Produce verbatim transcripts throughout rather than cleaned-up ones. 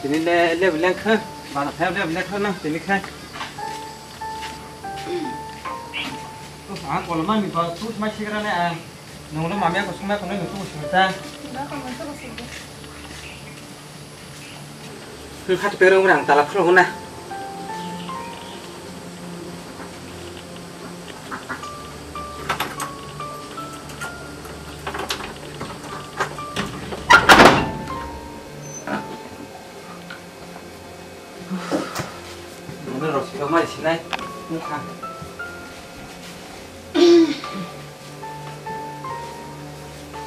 Tini le lebu leng kha, bana phai lebu leng kha na tini kha. Ang kola mami ba tu mai sigra ne ang. Nunglo mami ko sumai ko nunglo tu sumai ta. Ba ko mo to ko sigi. Hati perong rang tala khro na. Mane rosirok mai sinai wngkha.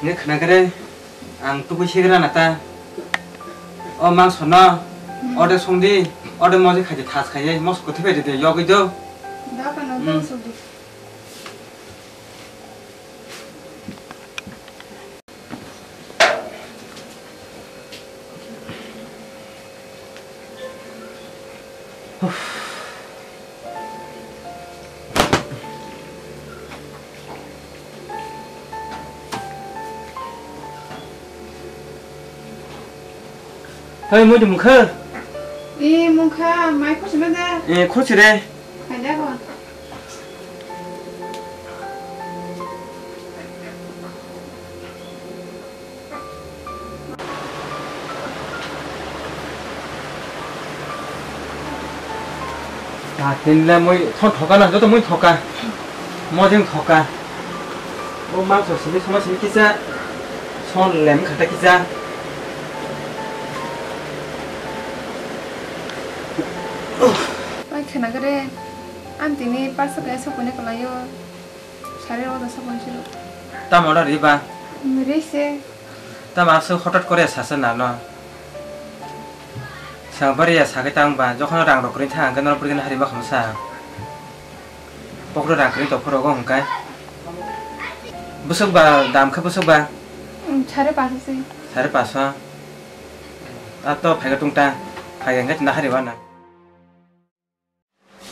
Nini khwnakhe re, ang tubui sigra na ta. O mangso no, ode songdi, ode moje khaidi thas khaiye, mos kwthwi bai de yogwi do. Da pa no, hmm, da songdi. Hei, moi de mungkha. E, mungkha, mai khosina da? E, khosire. Khaida ko. Ah, tinle mui thon thoka na, joto mui thoka. Mojeng thoka. O mangso sini, soma sini kisa. Son lem khata kisa. Oi, khena gare. Am tini parsa kaya sokone kalayo. Sari roda sokone siro. Tamo ora riba? Ri se. Tamo aso hotot kore sasa nano. Sa bari ya sakai tang ba, jokhon rang rok ri thang, kan rok ri hari ba khamsa. Pokro rang ri to phoro go hongkai. Busuk ba dam khe busuk ba? Sare paso se. Sare paso. A to phaiga tungta. Phaiga ngat na hari ba na.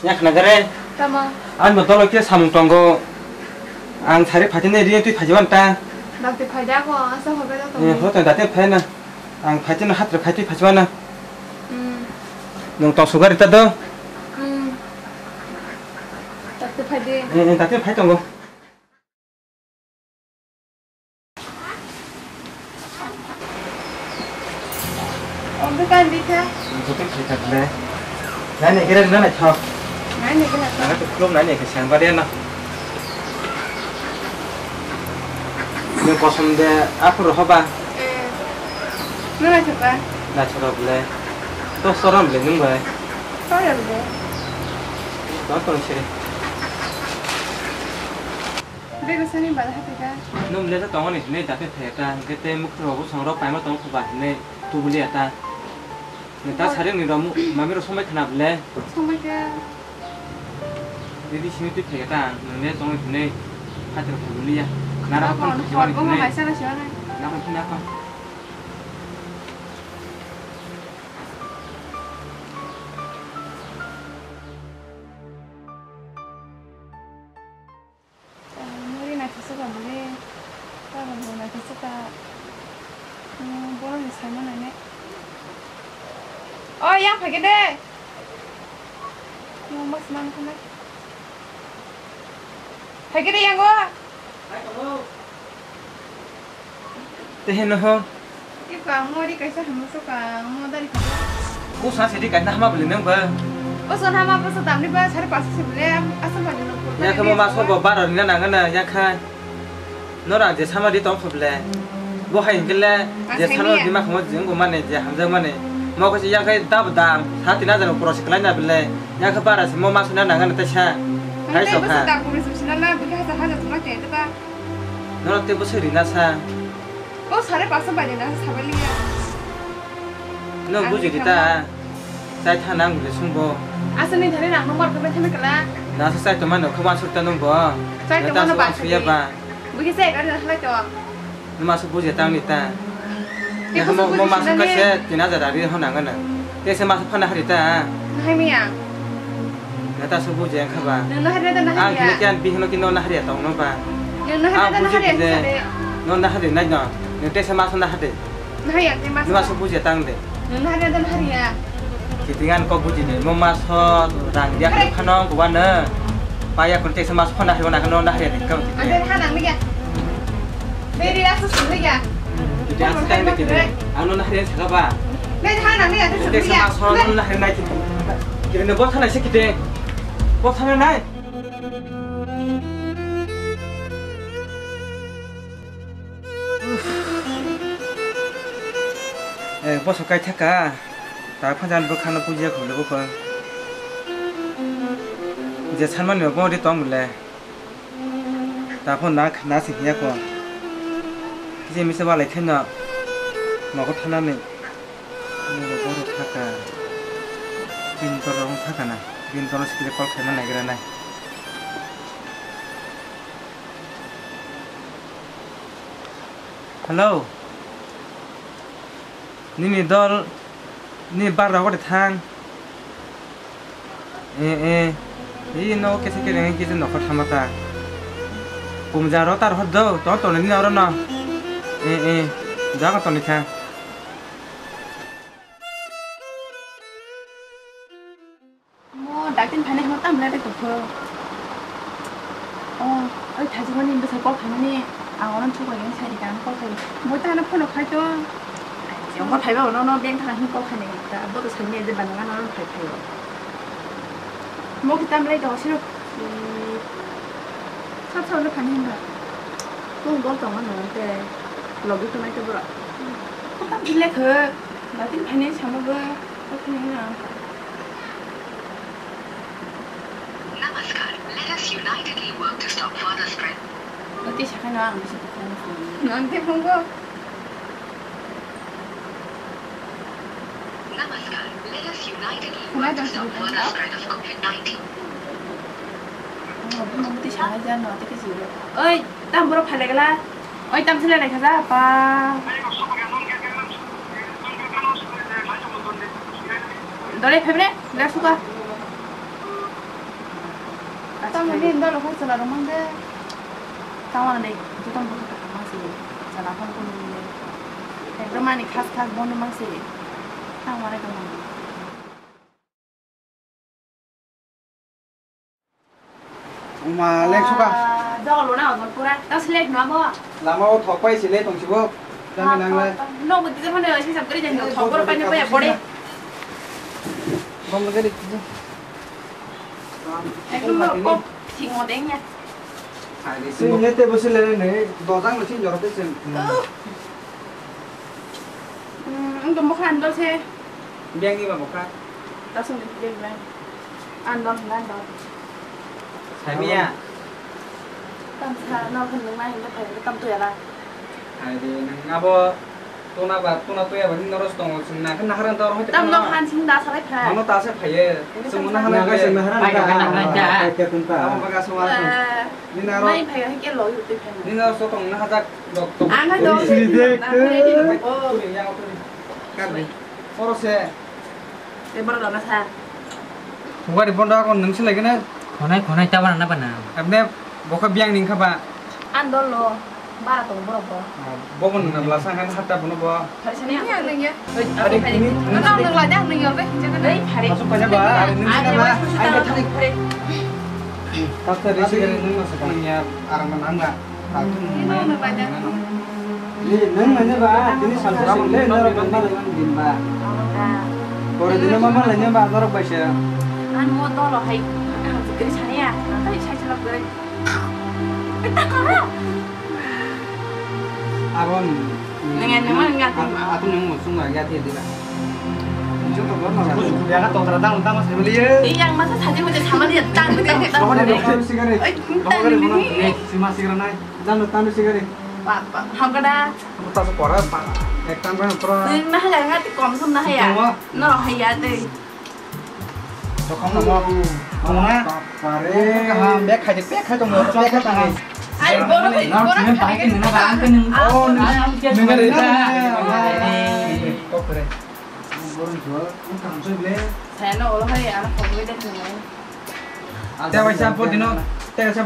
Yak na gare. Tamo. Ang no dolo khe samung tongo. Ang sari phaitini ri twi phaijaban ta. Dakti phaida ko asa hobe da tongo. Eh, hoto date phaina. Ang phaitini hatre phaitwi phaijabana. Hmm. Nung tong sugari ta do. Hmm. Dakti phaide. Eh, eh, date phai tongo. Obo kan bikha. Joto khaitha ble. Nai nai kere na nai thok. Nai nai kere. Nang tu khulum nai nai khe sang bariya na. Ni kosom de aphuru hoba. Eh. Na nai thoka. Na thoka ble. To sorom ble nung bai. Sorom ble. To to sire. Bego sani bada hati ka? Nung le ta tongo ni hinui dape phe ta, hingke te mukti rogo song rok paima tongo kho ba hinui tubuli ya ta. Ni ta sari ni rom mami ro somai khna bole. Somai ka. Didi sini tui phe ta, nung le tongo hinui hati ro tubuli ya. Khna ra khon hor khon hor khon hinui. Hai sana siwa nai. Na khon khna khon. Muri naithotok ka muli, tabok bo naithotok ka, hmm, borok ni saimano ne. O yang phaikhe de. Mo mas man khana. Phaikhe de yang o. Tehe noho. Iko ang mori kaisa hamo soka ang mo dari kabo. Ko sa sidi kaisa hama bole nang ba. Ko son hama bo so damni ba sare paso se bole asal ba dilo. Ya kamo maso bo baro ni na nang na ya kha. Nora je sama di tong kho bole. Bo hai gele je sama di ma khamo jing go mane je hamjak mane. Mo ko ya kai dab dam sa tina jar pro se klai na bole. Ya kha bara se mo maso na nang na ta sa. Hai so kha. Dab pro se na na bi kha sa ha ja tuma te ta. Nora te bo se rina sa. O sare paso bai na sabai liya. No buji di ta. Chai tha nang bole sung bo. Asa ni thani nang no mar khabai thani kala. Na sa chai to mano khama suk ta nung bo. Chai to mano ba suya ba. Buji chai ka na halai to. No ma su buji tang ni ta. Te ko mo mo ma su ka se tin hajar ari ho nang na. Te se ma su phana hari ta. Hai miya. Na ta su buji ang kha ba. Nang na hari ta na hari. Ang kini kian bihno kino na hari tong no ba. Nang na hari ta na hari. No na hari nai no. Nang te se ma su na hari. Nahaya, te mas. Nima su buji tang de. Nang nahari dan hari ya. Kiting an kok buji ni, mo mas ho rang dia. Hari. Khano bukan ne. Paya kun teksa mas ho nahari, nahari, nahari ni kau. Ada hana ni ya. Beri rasa sendiri ya. Jadi asal kan begini. Anu nahari yang siapa? Beri hana ni ya, itu sendiri ya. Teksa mas ho nahari nai kiting. Kira ne bos hana sih kiting. Bos hana nai. Eh, boso kaithaka. Ta phajan bwkhano pujiya khulai bukha. Je sanmani bo ri tong mule. Ta phone nak na si hiya ko. Kisi misa balai khaino. Nogo thanani. Nogo boro thaka. Pintor rong thaka na. Pintor sikile call khaima naigra nai. Hello. Nini dol ni bar rogo de thang. Eh, eh. Ii no kese kere ngi kese nokho thama ta. Kumja ro tar hor do, to to ni oro no. Eh, eh. Jaga to ni kha. Mo daktin phainai hwnba tamo ladai tongkho. O, oi thajimani bwsai call khaimani, ang ono chubai yang sai rika ang call khai. Mo ta ano phone khai to. Jongkor phaiba ono no bank thana hin call khainai ta, bo to sai ni je banana no phai phai. Mo kita mlai to siro. Sab sab le phani hinda. Kung bol tong ano te. Logi to nai to bro. Ko ta bile khe. Daktin phainai sama bo. Ko phani hinda. Namaskar. Let us unitedly work to stop further spread. Oti sakha no ang bisi bukhang. Nang te phungo. Namaskar. Let us unitedly work to stop further spread of COVID nineteen. Oi, tam borok phalai gala. Oi, tam silai lai khaja, pa. Dole phebre, le suka. Tam ni dole ko sala romang de. Tam ani joto mo ta mang si. Sala phone ko ni. Ekdom ani khas khas bono mang si. Tam ani ko. Uma, lek suka. Ah, dogo luna odon pura. Tas lek no abo. Lama o thok pai sile tong sibo. Dami nang lai. No, buti jama ne sisa gari jani thok bor pai ne pai bore. Bom lagi di. Ekdom no kok sing odeng ya. Sing ne te bosi le ne, dojang no sing joro te sing. Hmm, ang dum bokha andol se. Biang ni ba bokha. Tasung ni biang biang. Andol na andol. Saimiya. Tam sa no khun nung nai, nung phai tam tu ya la. Hai de, nung abo tuna ba, tuna tu ya ba, ni noros tong, sung na kan naharan dor hoite. Tam no han sing da sa lai phai. Mano ta se phai ye. Sung na han. Naga se naharan. Phai ka naharan da. Phai ka tun ta. Abo baga sung na. Nini aro. Nai phai hai ke lo yu te phai. Nini aro sotong na hajak dok tok. Ang hai dok. Siri de. Nang phai di. Oh. Turi yang turi. Kar de. Oro se. Te boro dona sa. Hugari bondo akon nung silai gana. Khonai khonai ta bana na bana. Abne bokha biang ning kha ba. An dol lo. Bara tong borok bo. Bo bo nungna bwla sang han hatta bono bo. Phari sani ang nungya. Oi, phari. Ang nungla de ang nungya be. Oi, phari. Asuk kanya ba, nungna ba. Ai ka thari. Tasta risi gare nungna sa nungya arang nangla. Ni nungla de. Ni nungna ba, tini salsa sing le nara bamba le nang din ba. Kore dina mama le nyamba norok baisa. An mo dolo hai. Ang kiri sani ya. Ang tai sai salap gare. Ita kara. Abon. Nang yang nang nang. Aku nang mau sungguh ya dia tidak. Itu kok mau. Biar kau terang terang sama sekali ya. Ini yang masa saja macam sama dia tang tang tang. Kau ada dokter sigaret. Eh, tang ini. Eh, si masih kena naik. Dan lu tanu sigaret. Pak pak, ham kada. Aku tak sekolah pak. Eh, tambah pro. Nang nah ya ngat kom sum nah ya. No ya deh. Jokhon namo. Mona. Pare. Kaham, bek khai de, bek khai tong, bek khai tong. Ai, bono khai, bono khai. Oh, nung, nung ada. Kok kere. Bono jual, nung kam soi ble. Saya no olo hai, anak kok ble dek nung. Tei waisa bo dino, tei waisa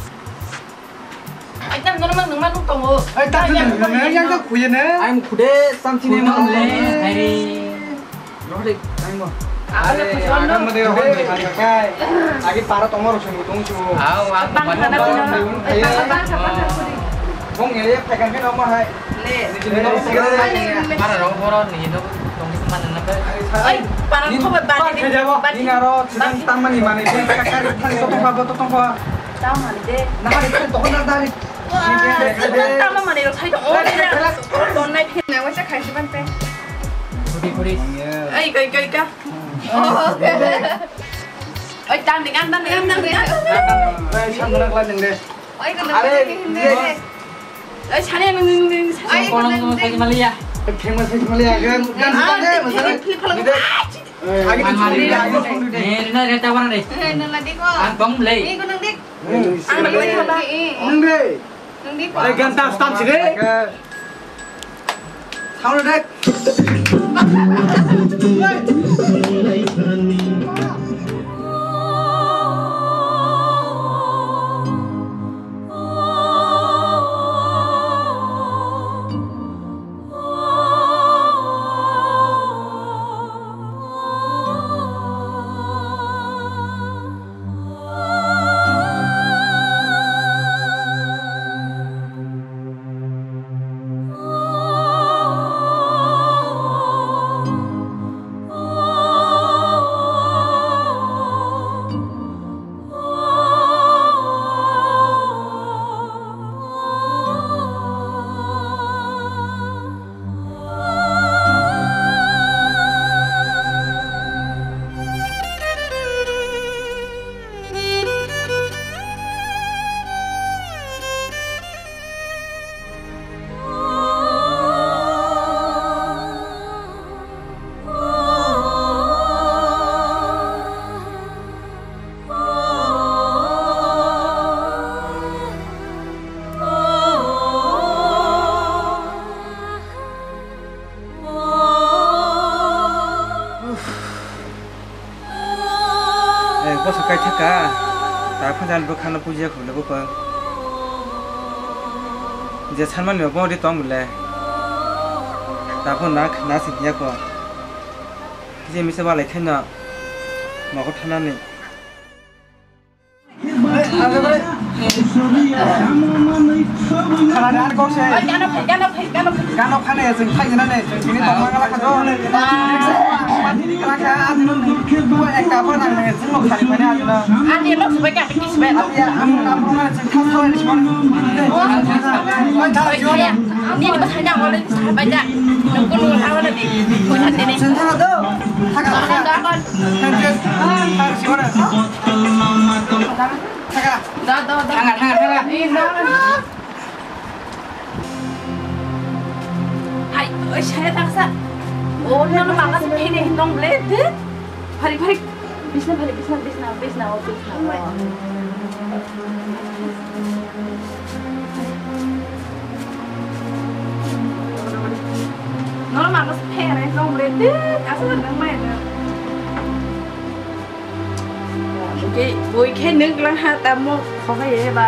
Ai, tam normal nang ma nuk tongo. Ai, tam normal nang yang ta khuye ne. Ai, mu khude samsini ma le. Ai. Rohde, ai mo. Are, ada mode hon kai. Agi para tongo ro sung tung chu. Au, au, bang khana pino. Ai, bang khana pino. Bong ere phaikang ke no ma hai. Le. Para rok borok ni no tong man na ba. Ai, para khoba ba ni. Ni aro sidan tamani mani. Kari thani to tong ba to tong ba. Tamo mani de. Nahari khe tokon na dari. Wah, tamo mani rok khai tong. Oh, dera. Don nai phi na wasa khai si ban pe. Khudi, khudi. Ai, kai, kai, ka. Oh, okay. Oi, tam ding, tam ding, tam ding. Ai, sam na kla ding de. Oi, ko. Are, ding de. Oi, sani nung, nung, nung, sani. Oi, ko. Kolong ko sai malia. Famous sai malia. Gan, gan, ah, gan, de, ding, masalah. Ding, ding, ding, ding. Agi man, man, ding, ding. Agi ding. Eh, na reta wana de. Eh, na la ding ko. Ang tong le. Ni ko nung ding. Ang nang lai thaba. Nang de. Nang di. Ai, gan tam, tam sini. Sound effect. Eh, bosa kaithaka. Ta phajan bwkhano pujiya khulai bwkhang. Je sanmani bo di tong bole. Ta pho nak na sing ya ko. Je misa balai khaina. Nogo thanani. Da, da, da. Thanga, thanga, thanga. Hai, oi, saya taksa. Oh, nono mama se phene hin nong ble de. Phari, phari. Bisna, phari, bisna, bisna, bisna, oh, bisna. Nono mama se phene hin nong ble de. Asa nang mai na. Oke, boi khe nwng lang ha tamo khobai eba.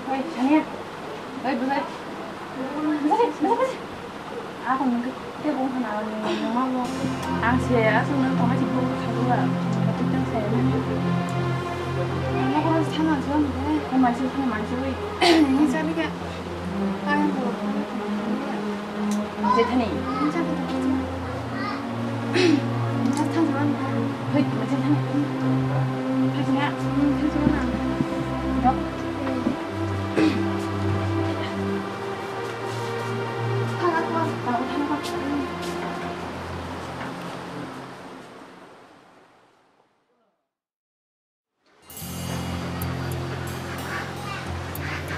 Oi, Sania. Oi, bwsai. Bwsai, bwsai, bwsai. Ako nwng khe tei bo wngkha na, nwng ma bo. Ang se aswk nwng tongnai se bo khaikhe ba. Tei tang se. Ang ma ko thana se. Ko mai se, ko mai se oi. Ni sa ni khe. Jethani. Hoi, jethani. Jethani. Dok.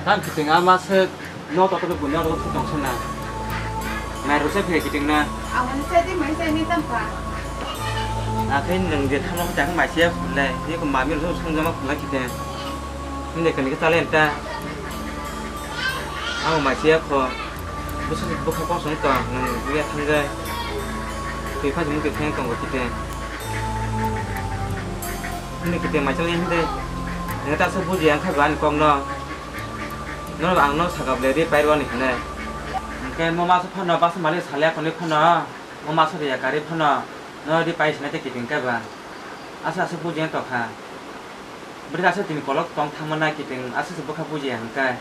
Tam kiting ama se no to to buni oro thuk tong sana. Mai ro se phe kiting na. Awani se di mai se ni tam pa. Akhe nang je thamo ta mai se phule, ye ko mami ro sung jama phula kiting. Hinde kani ka talent ta. Amo mai se kho. Busu bukha kosong to nang ye thang jai. Twi pha jumuk twi thang tong kiting. Hinde kiting mai se hinde. Nang ta se buji ang kha ban kong no. Nono ang no saka ble ri pairwani hinai. Hingke mo maso phano basa malik salya koni phano, mo maso riya kari phano, no ri pai sinai te kiting kaiba. Asa asa buji tokha. Bwrwi asa tini kolok tong thangma nai kiting, asa se bwkha buji hingkai.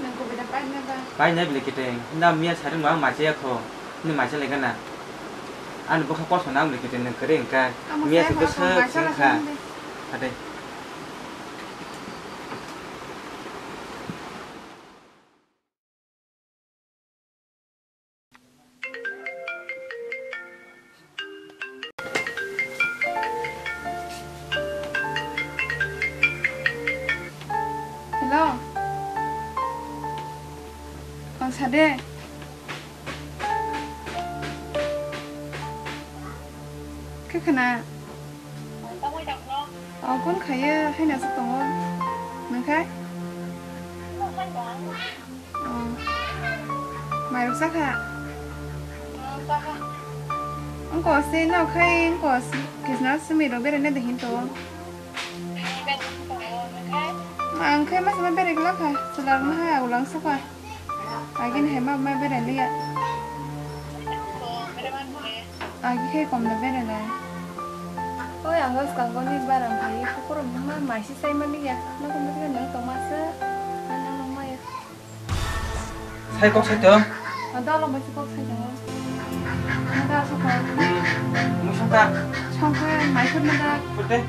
Nang kubui da pai nai ba? Pai nai bile kiting, hinda miya sari ma ang machi ya kho, ni machi le gana. Ani bwkha koso nang bile kiting nang kari hingkai. Amo miya se se bwsa kho, machi la singkha. Singde. Ade. Hello. Ang sade. Khe khna. Ang phone khaiya, haino aswk tongo. Nang khai? Oh. Mairok chakha? Wngko se, no khai wngko se, kisna simi rok beraina de hinto. Ang khai masa ma berai glak kha, chwla rok no hai ulang sokha. Agini hai ma, ma berai liya. Agi khai komno berai lai. Oi, ang swkang ni barang hai, kukur ma maisi sai ma liya. Nang komno khe nang tong ma se, nang nang ma ya. Sai kok sai to. Ada lo maisi kok sai to. Ada so kok. Musa ta. Songkhe mai khurna da. Khurte.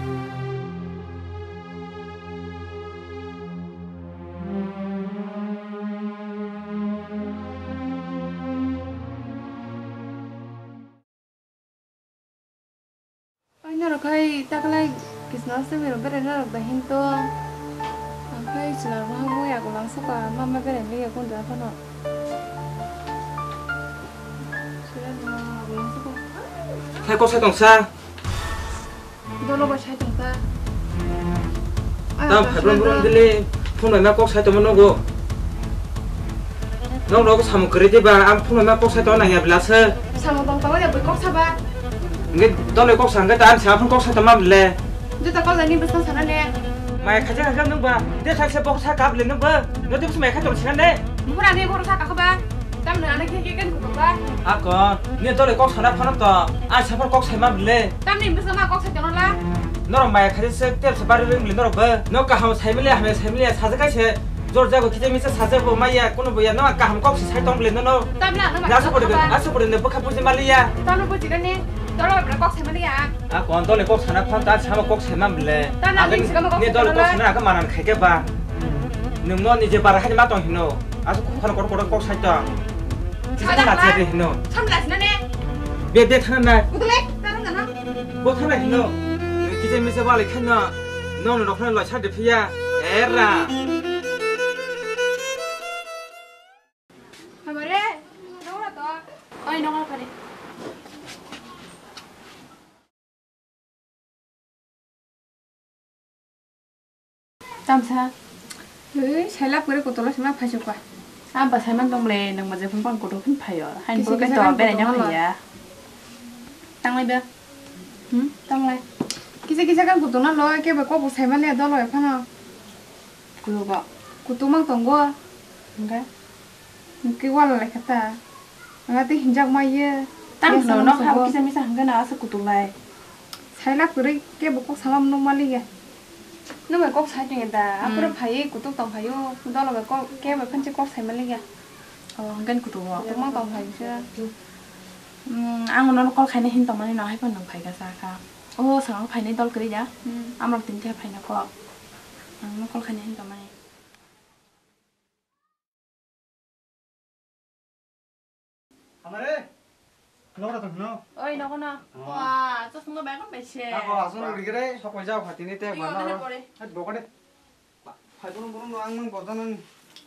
Ai norok khai taklai kisna simi rok berai norok da hinto. Ang khai chwla rok no hamwi agulang saka mama berai liya kundra phano. Chwla rok no agulang saka. Khai kok sai tongsa. Dolo ba sai tongsa. Tam phaibrong brong dili phone bai ma kok sai tongma nogo. Nong rogo samung kwrwi diba, ang phunukma kok sai tongna nangya bwla se. Samung tong tongma ya bwrwi kok saba. Hingke dole kok sa hingke ta ang sa phun kok sai tongma bwle. Juta kok lani bwsang sana ne. Mai khaja hingke nung ba, de thak se bok sa kap le nung ba. No de bwsang mai kha tong sina ne. Bura ne boro sa kakha ba. Tam no ana khe khe kan kok ba. Akon, ni dole kok sana phano to. Ang sa phun kok sai ma bwle. Tam ni bwsang ma kok sai tongna la. Norok mai khaja se tel se bari ring bwle norok ba. No kaham sai mile, hamya sai mile, sajak kai se. Jor jago kisa misa sajak bo maya, kono bo ya, no kaham kok se sai tong bwle, no, no. Tamla, no, no, asu pore, asu pore ne bwkha buji maliya. Tamla buji ne, dolo bra kok sai maliya. A kon dole kok sana phone ta sama kok sai man bwle. Tamla, ni sigama kok ne dole kok sana ka manan khai ke ba. Nung no nije bara hai ma tong hino. Asu khon kor kor kok sai tong. Sada na che hino. Samla sina ne. Be be thana na. Kudule, tarang na. Bo thana hino. Kisa misa bale khaino. Nong no khna loi sa de phiya. Era. Habare, nongla to. Oi, nongla phari. Tamsa. Ui, sailap kore kotolo sima phaichukha. Amba saiman tongle, nang maje phung pang kotor khin phaio. Hain kisa kisa kan kotolo phaiya. Tanglai ba. Hmm? Tanglai. Kisa kisa kan kotolo lo, kebo kok bo saimaliya dolo ephano. Kutugo. Kutumang tongo. Hingke? Hingke wala lai kha ta. Ang tei hinjak ma ye. Tam no no kha kisa misa hingke na asa kutung lai. Sailap kwrwi kebo kok sama nuk maliya. Nung bai kok sai tong da. Hmm. Apura phai kutung tong phaio. Dolo bai kok kebo phanchi kok sai maliya. Oh, hingke kutugo. Kutumang tong phai se. Hmm, ang no call khaina hin tong mani no hai phan nang phai ka sa kha. Oh, sang phai ni dol kwrwi da. Hmm. Amrok tin khe phai na kok. Ang no call khaina hin tong mani. Hamare, logra tong hino. Oi, nogo no. Oh. Wa, chosma bai kon bai se. Ako, asung ri gre. Sok bai jao, phatini te. Hai, bokade. Phai burung burung no ang mang boda nang.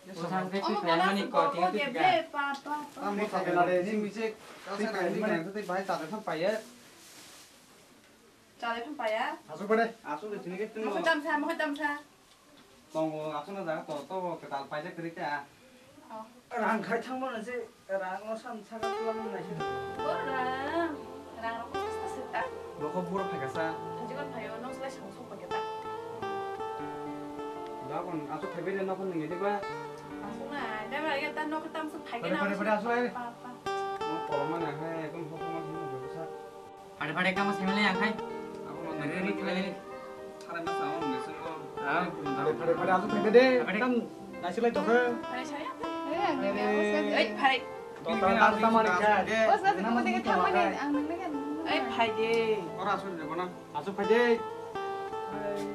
Bwsang khe twi phaimani ko, tini twi phaikha. Ang bwsa bela de, nini se twi phaimani, twi bahai chajak phan paiya. Chajak phan paiya? Asuk bade. Asuk de, tini khe twi. Mohoi tamsa, mohoi tamsa. Tongo, asuk na jaga to, to kwtal paijak kwrwi ta. Oh. Rang khai thangmano se, rang no san saka tulang nai se. Bo rang, rang rok kosto se ta. Nokho buro phaikha sa. Hajiban phaio, nok slai sang sok phaikha ta. Dabon, asuk phaibai de nokho nungya de ba. Asuk na, dai ba ya ta nok tam su phai de na. Pare, pare, pare, asuk ai. Pa, pa. Mo koloma na hai, ekdom hokoma hino bwsa. Phare phare kama saimanlai ang khai. Abo no Re, re, re, re. Sarai masa ang nungya solo. Ah. Phare phare phare asuk phai de. Phare. Tam naisilai tokhe. Phare sari apa? Eh, ang nungya. Oi, phare. Doktor tam tamani kha. Oh, sa sa kau tengah thamani. Ang nungya. Oi, phai de. Ora asuk de bona. Asuk phai de. Ai,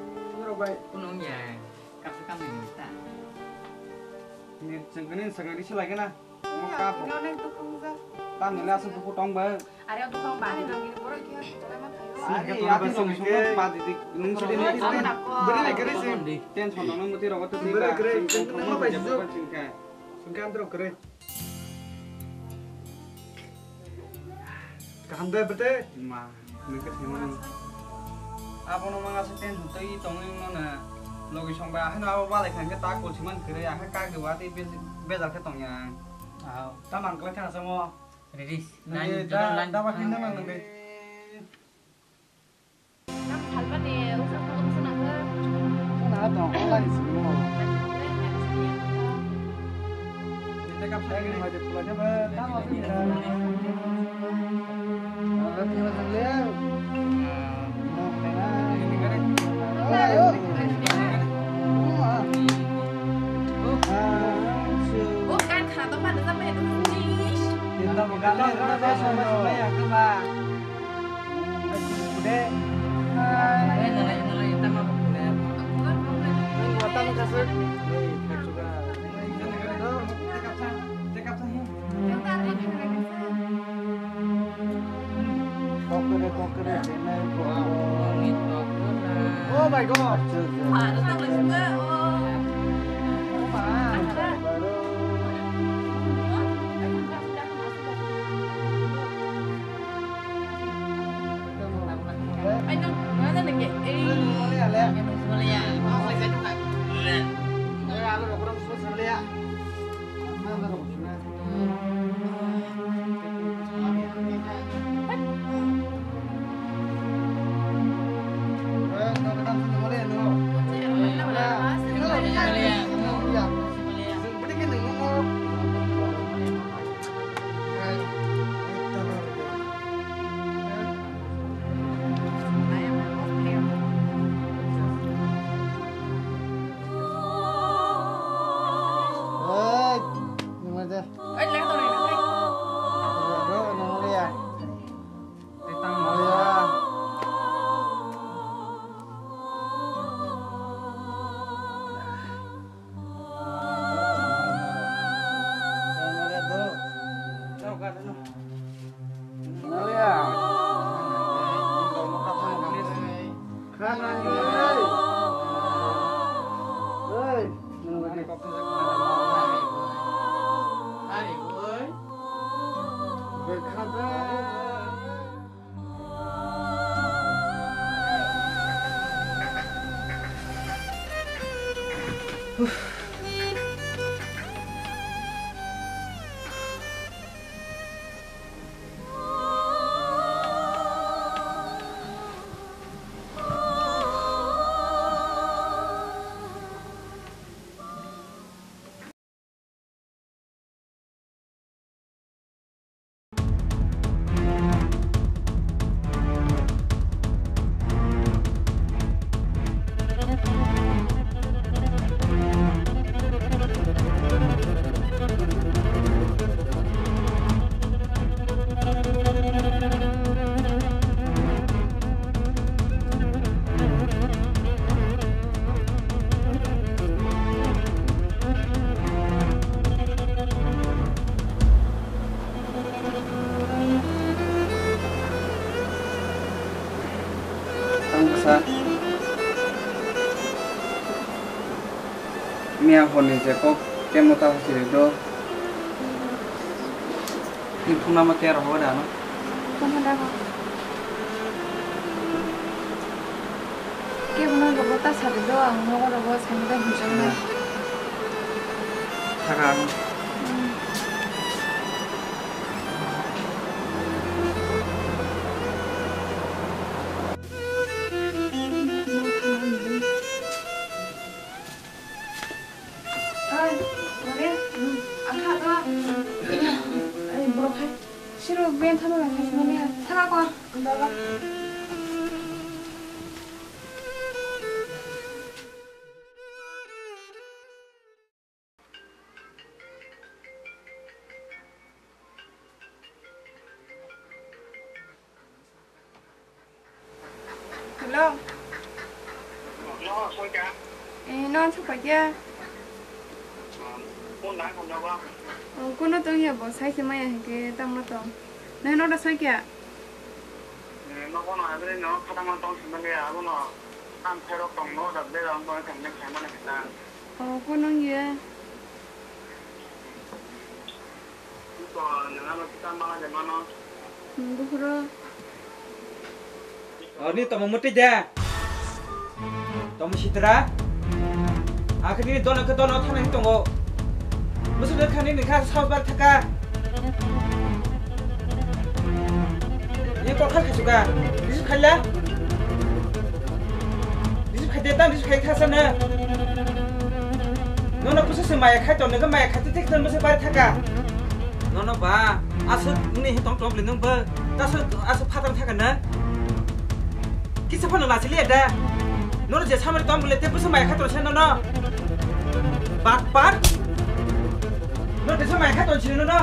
ro bai. Kuno ya. Kapsa kamni ta. Ni chengkani sagari se lagi na. Tamo le aswk buku tong ba. Are o dukha bari nang gini borok khe tole ma khayo. Are ati song song ba didi nung sidi nung sidi. Beri le kere si. Tension no muti rogo to beri kere. Nung ma bai sujok. Sungkan tro kere. Kaham de bete. Ma. Nungkhe thwimani. Abono mangasa tension twi tongwi mano. Logi songbai ahai no abo balai kha hwnkhe ta kol siman kwrwi ahai kagwi watwi bej-, bejal khe tongya ang. Aw, ta mang kwlai khana samo. Riris. Nani da, joto line da ba thang. Hinna mang nungde. Tam phalmani usa phalmani sana khe. Sana tong online simo. Oh my God. Ang bwsa miya horni je kok Kemo ta hasi do. Ni phone number kaya roho da no? Phone number ko. Kemo no rogo ta sa do, ang nogo rogo sa ni da hujang na. Thaka ang. Hmm. Oi, Mare, ang kha to. Ai, borok hai. Siro ben thano lai khai mani. Thaka ko, baba. Hello. No, soika. Eh, no, soika kya? Kun na kun ba? Oh, kuno tong ya bo, sai se maya hingke tamo tong. Nai no da soika. Eh, no kono abri no khatang tong simani abono. Tam khairok tong no da ble rang tong khamne khaimana kita. Oh, kuno ye. Hmm, bukhro. Ani tamo muti de. Tamo sitra. Akhirni dono ke dono thana tongo. Musu de khani ni kha sabar thaka. Ye kok kha khachuka. Bisu khala. Bisu khai de tam bisu khai kha sana. Nono kusa se maya khai to nega maya khai to tik ton musu bar thaka. Nono ba asuk ni tong tong bli nung ba. Taso asuk phatang thaka na. Kisa phano lachili da. Nono je samari tong bli te busu maya khai to sana nono. Bak par. No, tesa mai kha ton sini no.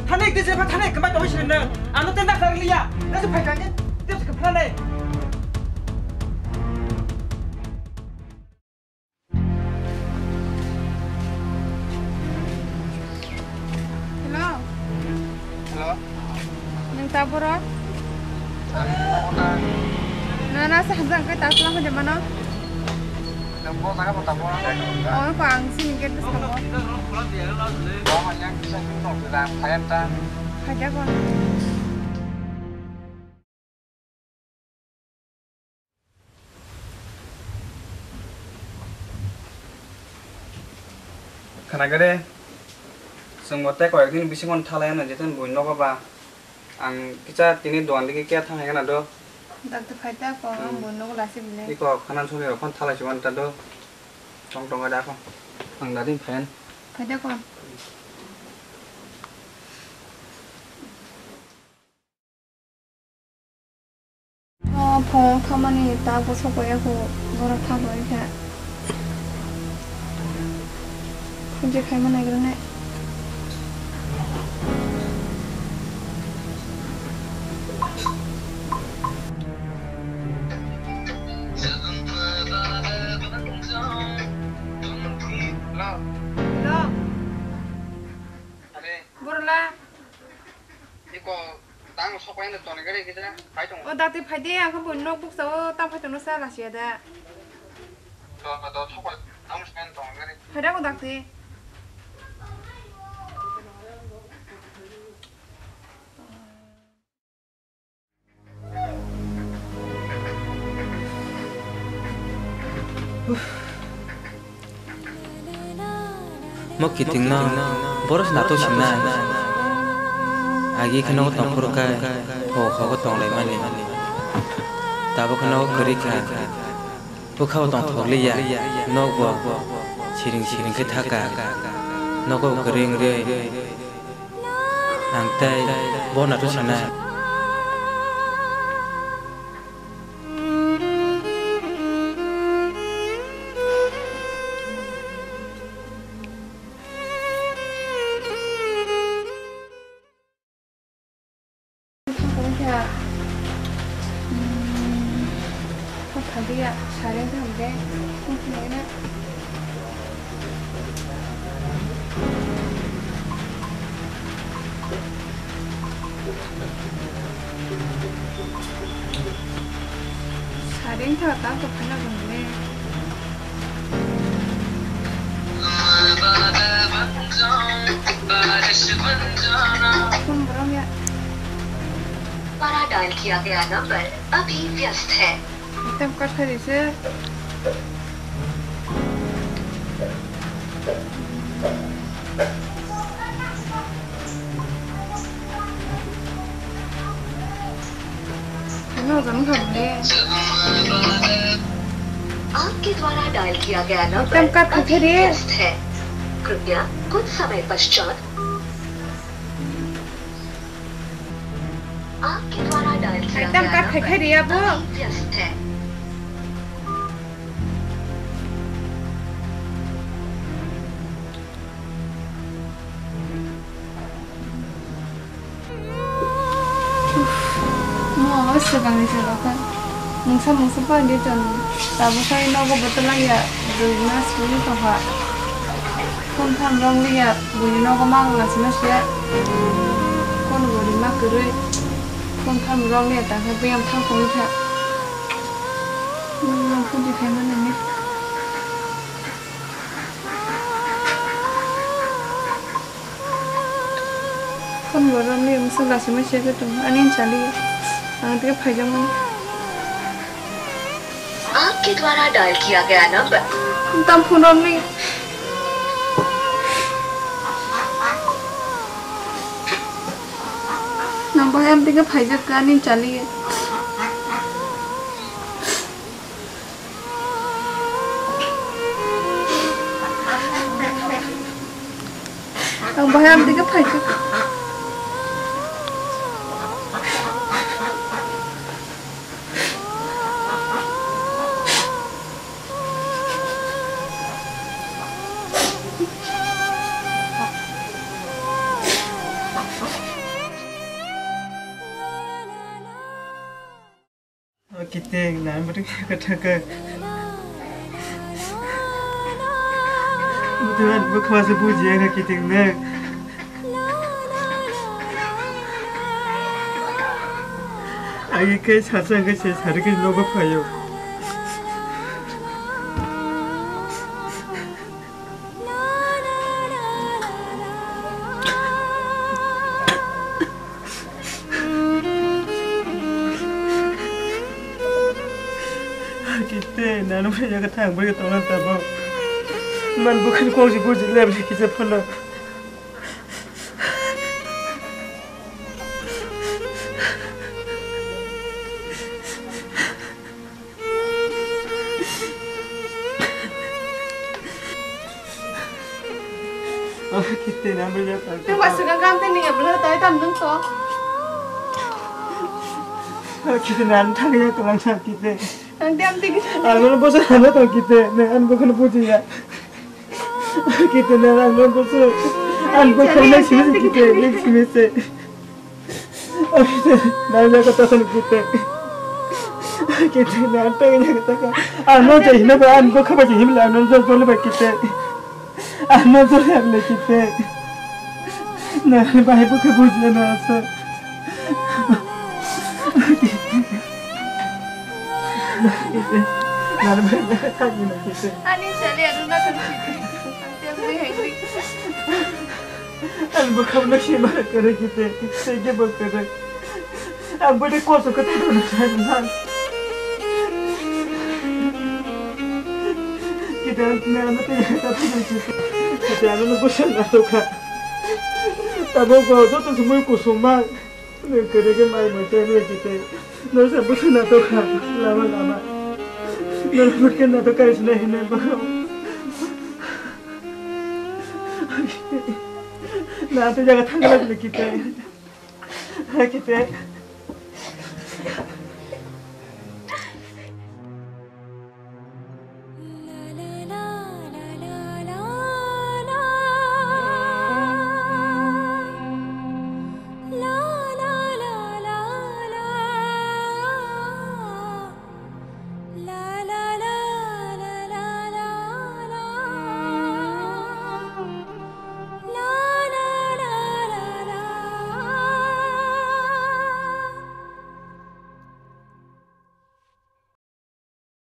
Thane ek tesa pha thane kama to sini no. Ano tenda kar liya. Tesa phai kha ke. Tesa ke phane. Hello. Hello. Nung ta borok? Ang borok na. Na, na, sa hamjang kai ta slang ko jamano. Nung borok na ka borok ta borok. Oh, ko ang sini gate sa mo. Borok yang kisa sini nung da phayam ta. Khaja ko. Khana gede, chwng bo tei koyek din bisingo thalai ano, jeto ni buini nogo ba. Ang kisa tini dogan digi khe thang hai gana do. Dakti phai ta ko, ang Hmm. buini nogo lasi bile. Iko khana soni rok phano thalai si manta do. Tong tong da ko. Ang da din phayan. Phai ta ko. O phone thamani ta bwswk bai ya kho, borok tha bai kha. Phunji khaima naigra nai. Hello. Hello. Are. Borla. Iko tang sok pai na toni gari kita pai tong. O dakti phai de, ang khe buini nok bukcha o ta phai tongno sa lasiya da. Do do sok pai tang sok pai tong gari. Phai da ko dakti. Mo kiting no boros nato sinai. Agi kheno tongphuru kai ho ho tong lai mani. Tabo kheno kwrwi kha. Bwkhao tongthokliya, nokbo siring siring khe thaka. Nogo kwrwi wngwi ang tei bono to sanai. Thangkung khe, hmm, kok thangkhe ya, sareng thangkhe, kok thangkhe na. Sareng thangkhe ta kok thangkhe na gong le. Phone borom ya. द्वारा डायल किया गया नंबर अभी व्यस्त है। Item kathari se. Ano jang khamle. आपके द्वारा डायल किया गया नंबर Item kathari अभी se. व्यस्त है। कृपया कुछ समय पश्चात आपके द्वारा डायल किया Item गया card number khai khai riya bo. अभी व्यस्त है। Mo swkangni se bakha. Mungsa mungsa phan di chwng tabuk khai nogo bwtwlangya, dui mas kwrwi tongkha. Phone phan rwng liya, buini nogo ma wngla sima siya. Phone bo rima kwrwi. Phone phan rwng liya, ta khe biyang thang thangwi kha. Nang phone di khaima nangya. Phone bo romwi masa lasi masa khe tong ani chali ang tei phaijakmani. आपके द्वारा डायल किया गया number. Tam phone romwi. Nang bahai am tei phaijak ani chali. Ang bahai amtwi khe phaikha. O kiteng, nang bwrwi khe thangkha. Bwtwi ani bwkha se bujiya kha kiteng nang. Agi khe sacha hwnkhe se sari khe nogo phaio. Kite nanu phai jaga thang bai tongna tabo. Man bukhani kok si buji lem si kisa phano. Kite nang bela tang. Tei wasuk ang kam tei ning bela tai tam nung to. Kite nang thang ya kelang sa kite. Ang tem tik. Ang lo bosa ano to kite. Nang an bukan puji ya. Kite nang ang lo bosa. An bukan nang sini kite. Nang sini se. Nang jaga tasan kite. Kite nang tang jaga taka. Ano jai hina ba an bokha ba jai himla ano jol jol ba kite. Ano jol ya le kite. Nang ba hai bokha buji na asa. Nang ba hai bokha buji na kite. Ani chale anu na kan kite. Ang tei ang ri hengri. Ang bwkhao no sima kwrwi kite, sege bo kwrwi. Ang bwdwi koso khe tongna sai man. Kite ang tini ano tei ta tini kite. Kite ano no bwswk na tokha. Tabuk bo joto se mui kusuma. Nung kwrwi khe mai mui tei mui kite. No se bwswk na tokha. Lama lama. No bwswk na tokha isna hinai bwkhao. Na tei jaga thangla kite. Kite.